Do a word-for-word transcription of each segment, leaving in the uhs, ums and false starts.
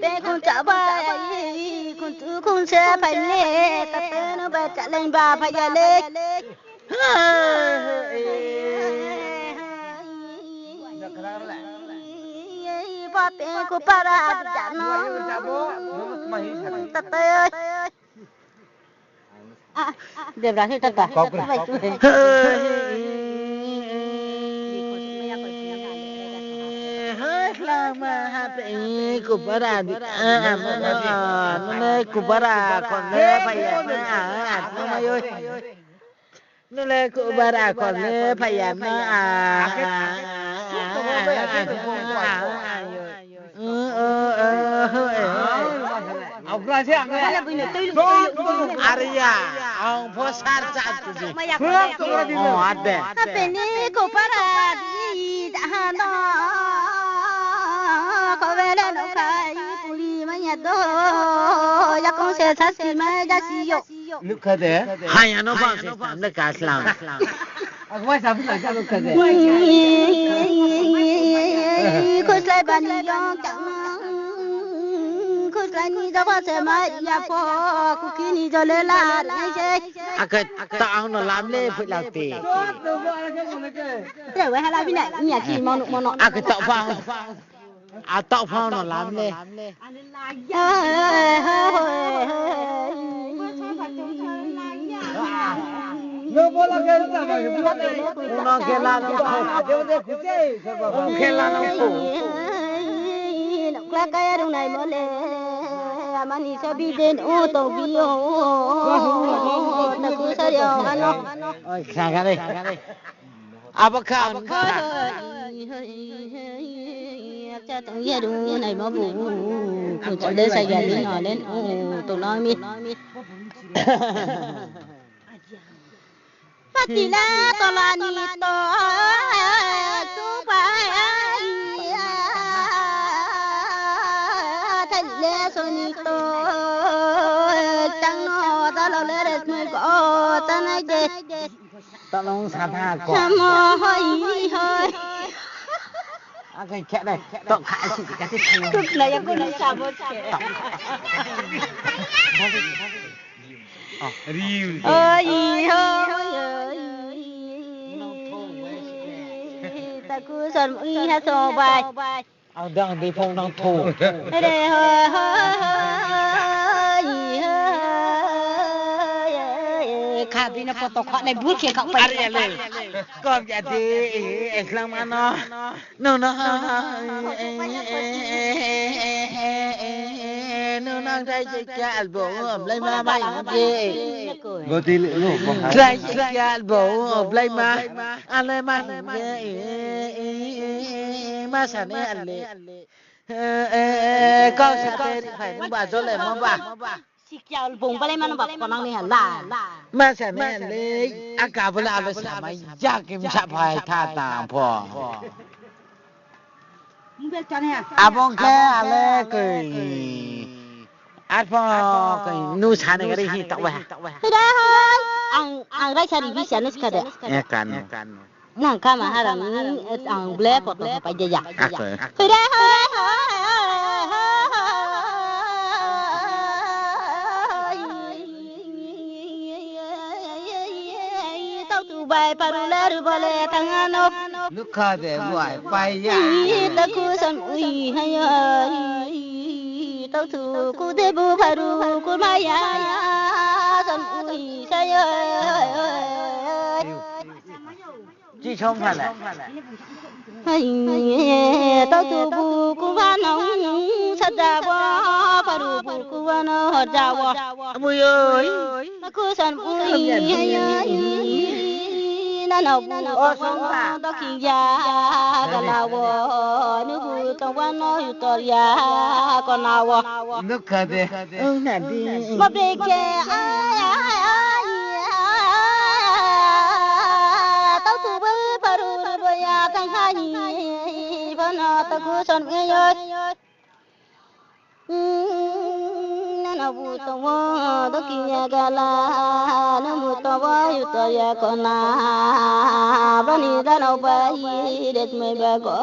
Pe khung cha ba, khung tu khung se phai le, ta pe no ba cha leng ba phai ya le. Ba pe ku para di ja no. Ta pe. Debra se tata. Hai, lama ha pe, ku bara di, a, a, no, no, no, no, ku bara, kon le, phai ya, a, a, no, ma yo. No le ku bara, kon le, phai ya, ma, a, a, a, a, a, yo. Are ya, ang pho sar cha tu ji. O, ade. Ape ni ko para di da ha no. Ko bele no khai puri ma ya do. Ya kong se sa si ma ya si yo. Nukha de. Ha ya no bang se tam le ka slang. Agwai sa phi sa nukha de. Khuslai bani yong chang. Khuslai ni jaba se mai ya pho, kukhi ni jole la nai se. Ake ta ang no lam le phui lau ti. Te wai hala bina, nya khi mono mono. Ake ta pha. A ta pha no lam le. Uno khe la no. Khe la no. Nokla kaya rung nai mo le. Amani so biden o to bi o. Taku sari o ano. Oi, kha kha re. Abo kha, abo kha. Cha tong ye rung nai mo bu. Ku cha le sa ya ni no le. Tong no mi. Patila tola ni to tu pai ya. Thai le so ni to chang no da lo le re ni ko ta nai de. Tolong sa tha ko. Samo hoi hoi. Akai khe dai. Tok kha si ka si. Tuk na ya ko ni samo khe. Tok. Oi, oi, oi. Taku son ui ha so bai. Ang dang di phong nang tho. Re ho, ho, ho, ho, oi, oi. Kha di na poto kha nai bul khe kha pai. Are ya le. Kok ya di, eh, eh, lang ma no. No, no, ha, ha, ha, eh, eh, eh, no, no, dai je kya albo, blai ma, bai je. Dai je kya albo, blai ma, ale ma, eh, eh, ma sa ne ale. Eh, eh, eh, kau sa te ri phai, nung ba jole ma ba. Sikya bung balai mano ba khonang ni ha la. Ma sa ne le, aka bole alo samai, ya kim sa phai tha tang pho. Abong khe ale koi. Arpho koi, nu sa ne gari hi tak wah. Hidai hoi. Ang, ang rai sari bisa nus kada. Eh, kan. Nang kama haram ni, eh, ang ble poto pai de ya. Ako. Hidai hoi. Tau tu bai paru laru bole tangano. Nukha de bai pai ya. Taku san ui haya. Tau tu ku de bu paru ku maya. San ui saya. Chi song pha le. Hai, tau tu bu ku ba nong sa da wo, paru bu ku ba no ho da wo. Amu yoi. Aku san bu i, hai, hai, na na bu o song pha. Do ki ya ga la wo, nu bu tong wa no yu tor ya ko na wo. Nukha de. Ung na di. Ma bre ke, ai, ai, ai, ai, ai, tau tu bai paru ru bo ya tang hai, bo no ta ku son nge yo. Na na bu tong wo, do ki ya ga la, na bu tong wo, yu to ya ko na, ba ni da no ba yi, det me ba ko,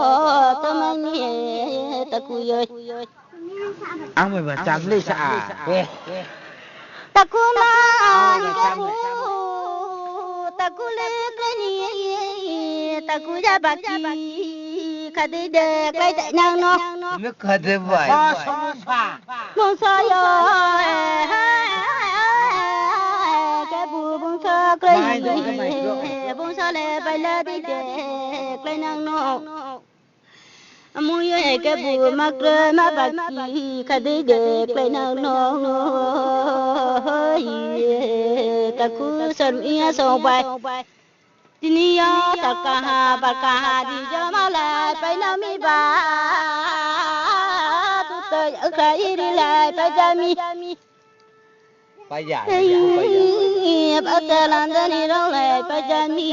ta ma ni, ta ku yo. Ang bai ba cham le sa a. Takhu na ang khe bu, takhu le kle ni, takhu ya baki, kha dei de klái dei nang no. Nung kha dei bai. Bung sa yo, khe bu bung sa klái ni, bung sa le bai la dei de klái nang no. Amo ye khe bu ma kroi ma baki kha dei de klái nang no. Takhu sor ya song bai. Tini yo sor kaha bar kaha di jo ma lai pai na mi ba. Tu to ya kha iri lai pai ja mi. Pai ya, pai ya, pai ya. Ba ta lan da ni rao lai pai ja mi.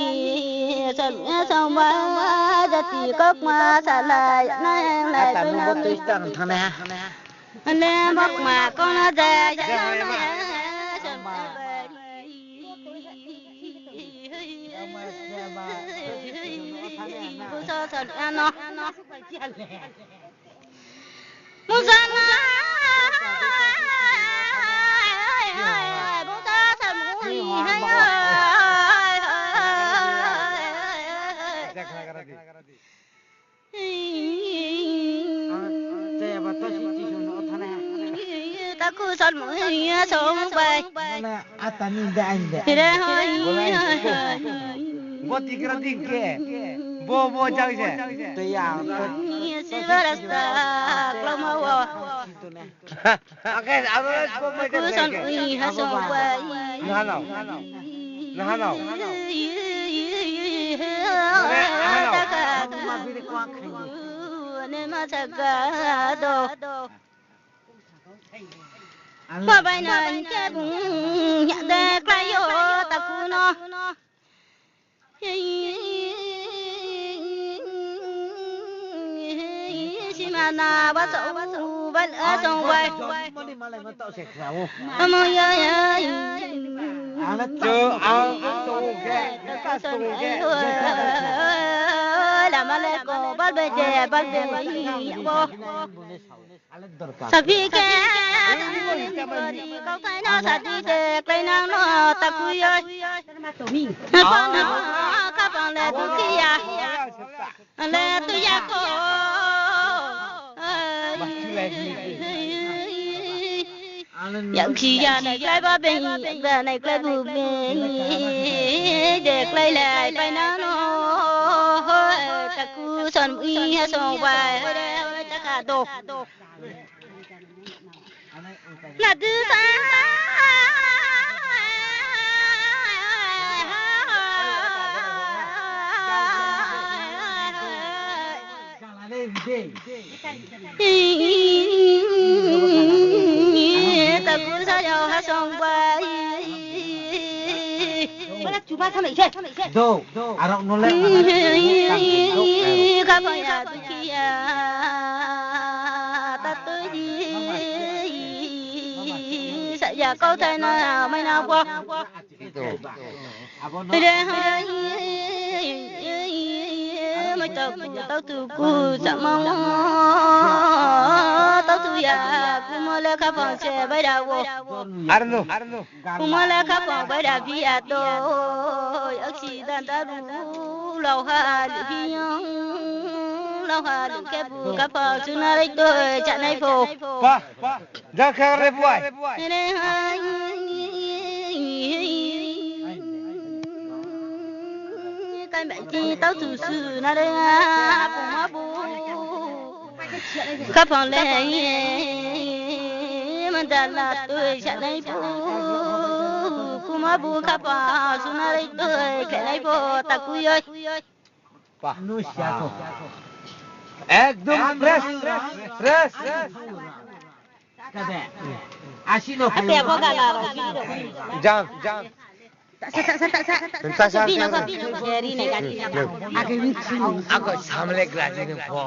Sor ya song ba jati kok ma sa lai na yang lai pai na mi. Ata nung bo tui stang thang na ha. Le bok ma kong na ja ya na ya. Sor ya ba ri. Bu so sor ya no. Musa na, musa sa mu hi hai hai. Takhu sor mu hi ya song bai. Mana ata ni de ain de. Hire hai hai hai. Bo tikra ding khe. Bo, bo jang se. Tei ya. Silva rasta klama wo. Oke, abo bo mai de. Takhu sor mu hi ha song bai. Nahanao. Nahanao. Nahanao. Ne ma sa ga do. Ba bai na khe bung ya de klái yo takhu no. Sima na ba sa u ba la song bai. Amo ya ya. Cho ang ang to ke, ka to ke. Lama le ko bal be je bal be ya bo. Sabi khe, kauthai no sa di de, klái nang no takhu yo. Khapang no, khapang le dukhiya. Le tuya ko. Yak khiya nai klái ba beng, yak ba nai klái bu beng. De klái lai pai nang no. Takhu son i ha song bai, hore hore chaka do. Na du sa. Takhu sa yau ha song bai. Do, arok no le. Khapang ya dukhiya, ta tui di. Sa ya kauthai no mai na bo. Re hai, mai tau ku, tau tu ku, sa ma wo. Tau tu ya, kumo le khapang se bai ra wo. Arno. Kumo le khapang bai ra bi ya to. Accident ta ru, lau ha lu hi yang. Lau ha lu khe bu khapang su na rai to, cha nai pho. Pa, pa. Ja kha re buai. Re hai. Kai mai ti tau tu su na re a, pu ma bu. Khapang le hai. Man da la tu cha nai pho. Kuma bu khapang su na rai to, khe nai pho, takhu yoi. Pa. Ekdom fresh, fresh. Kade. Asi no. Ate abo gala ro. Jang, jang. Ta sa, ta sa, ta sa. Ta sa, ta sa. Ri no ko. Ri nai gari. Ako samle gradi no pho.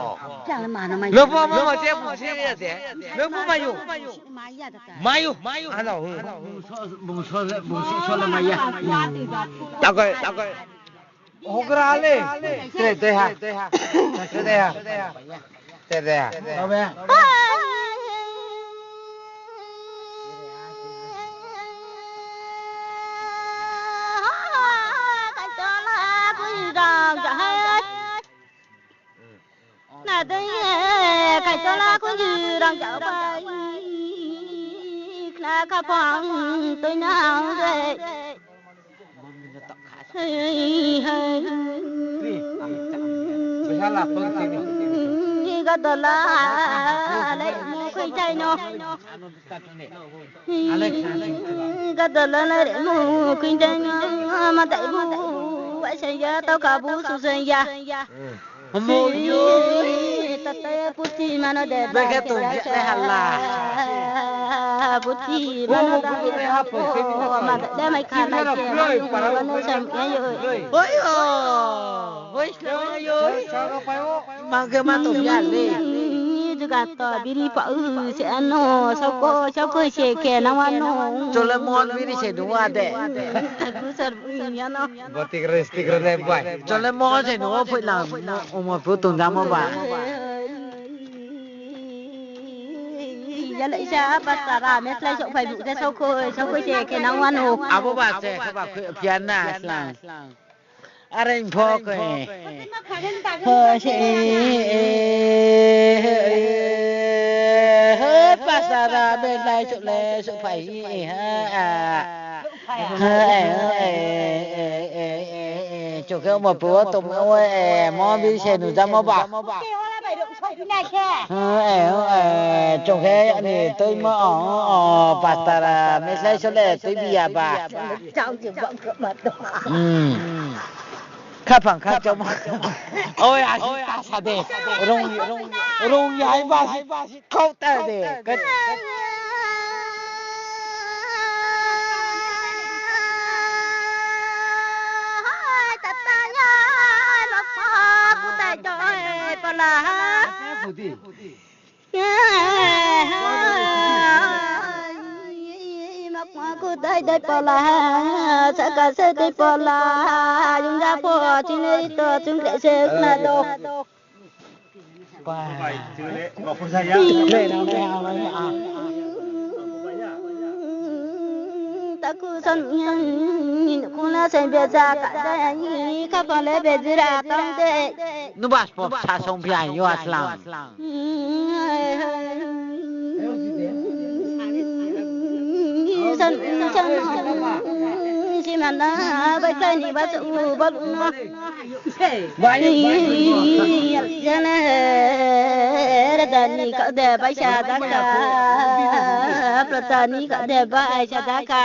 No pho ma ma se pho se ya de. No pho mayu. Mayu. Ano. Bung so, bung so, bung si so le maya. Takoi, takoi. Hogra le. Tre, tre ha. Tre, tre ha. Tre, tre ha. Abe. Khna dei ye, Khaitola khunju rang jao bai. Khna khaphang tuinang dei. Hei, hei. Gadola le mu khuitai no. Gadola le mu khuitai no. Madai bu, waisai ya, tau kha bu, susai ya. Mo yo. Tata ya puti mano de. Beke tong ya le hala. Puti mano da. Mo mo bu le ha po se ni ma. Ma da le mai kha lai se. Ma lu mano sam ya yo. Oi yo. Oi yo. Ma ke ma tong ya le. Juga to biri pa u se ano. Soko soko se ke na wa no. Chole mo biri se du wa de. Taku sar bu ya no. Botik re stik re le bai. Chole mo se no phui lang, omo pu tong jamo ba. Ya le isa pastor a, meslai sok phai bu khe sok khoi, sok khoi se khe nang wano. Abo ba se, khe ba khoi phiya na slang. Are pho khe. Ho se, ho pastor a, meslai sok le sok phai ha. Chung khe omo pu wo tongmo wo, mo biri se nujamo ba. Chung khe ani tuimo, pastor a, meslai sok le tuibi ya ba. Khaphang kha chom. Oi, asi ta sa de. Rong, rong ya ba si. Kau ta de. Kudai dai pola, saka se dai pola, yung ja pho, chini to, chung kre se na do. Taku san yin, kuna sen be sa ka da yi, ka pa le be jira tang de. Nu bas pop sa song phi ayo aslang. San, san, simana, bai klai ni bas u bal no. Jana, radani ka de bai sa da ka, pratani ka de bai sa da ka.